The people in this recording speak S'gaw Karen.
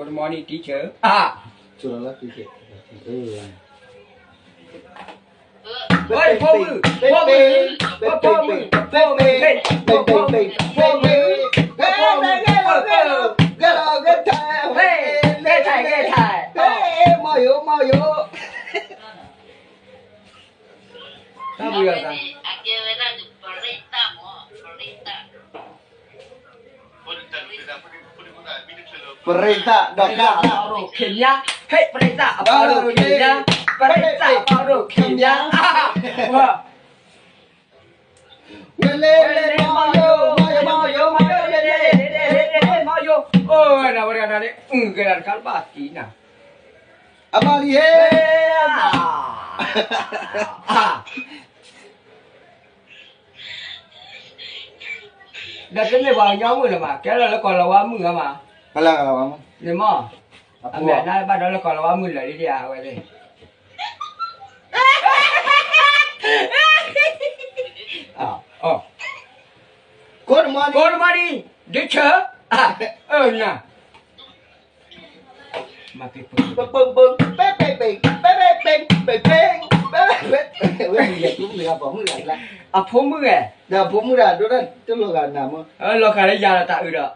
Good morning, teacher. ဟဲ ဖိမုၣ်, ဖိမုၣ်, ဖိမုၣ်, ဖိမုၣ်, ဖိမုၣ်, ဖိမုၣ်, ဖိမုၣ်, ဖိမုၣ်, ဖိမုၣ်, ဖိမုၣ်, ဂဲၤထၢၣ်, ဂဲၤထၢၣ်, ဂဲၤထၢၣ်, မီၢ်ယိၤ, မီၢ်ယိၤ, တၢ်ဘုးယသး ပရ့သးဒီးကါ အဖီရိၣ်ခံမၠါ, ဟဲ ပရ့သးအဖီရိၣ်ခံမၠါ, ပရ့သးအဖီရိၣ်ခံမၠါ, ဝဲ ဝဲလ့လ့မီၢ်ယိၤ, မီၢ်ယိၤ, မီၢ်ယိၤ, မီၢ်ယိၤ, အိၣ်ဝဲဒၣ်ဝဲဒၣ်န့ၣ် အုၣ်ကဲဒၣ်တခါလၢဘၣ်တံၢ်နၤ, အမၤလံဟ့, ဒီးတမ့ၢ်ပှၤကညီမုၣ်လၢၤမး, ကဲလီၤလၢကီၢ်လီၤဝါမုၣ်ဧါမး, န့ၣ်မီၢ်, အမဲာ်နါဘၣ်ဒီးလၢကီၢ်လီၤဝါမုၣ်လၢာ်လံဒံးဧါ အဝဲသ့ၣ် Good morning, teacher. အၢ နၤ, မၤက့ၤပ, ပ, ပ, ပ, ပ, ပ, ပ, ပ, ပ, အဖိမုၣ်ဧါ, ဒီးအဖိမုၣ်ဒၣ်ဒိၣ်ဒၣ်တလီၤဂာ်နၤမ့ၢ်, လီၤဂာ်လၢယၤဒီးတၢ်အုးဒီး,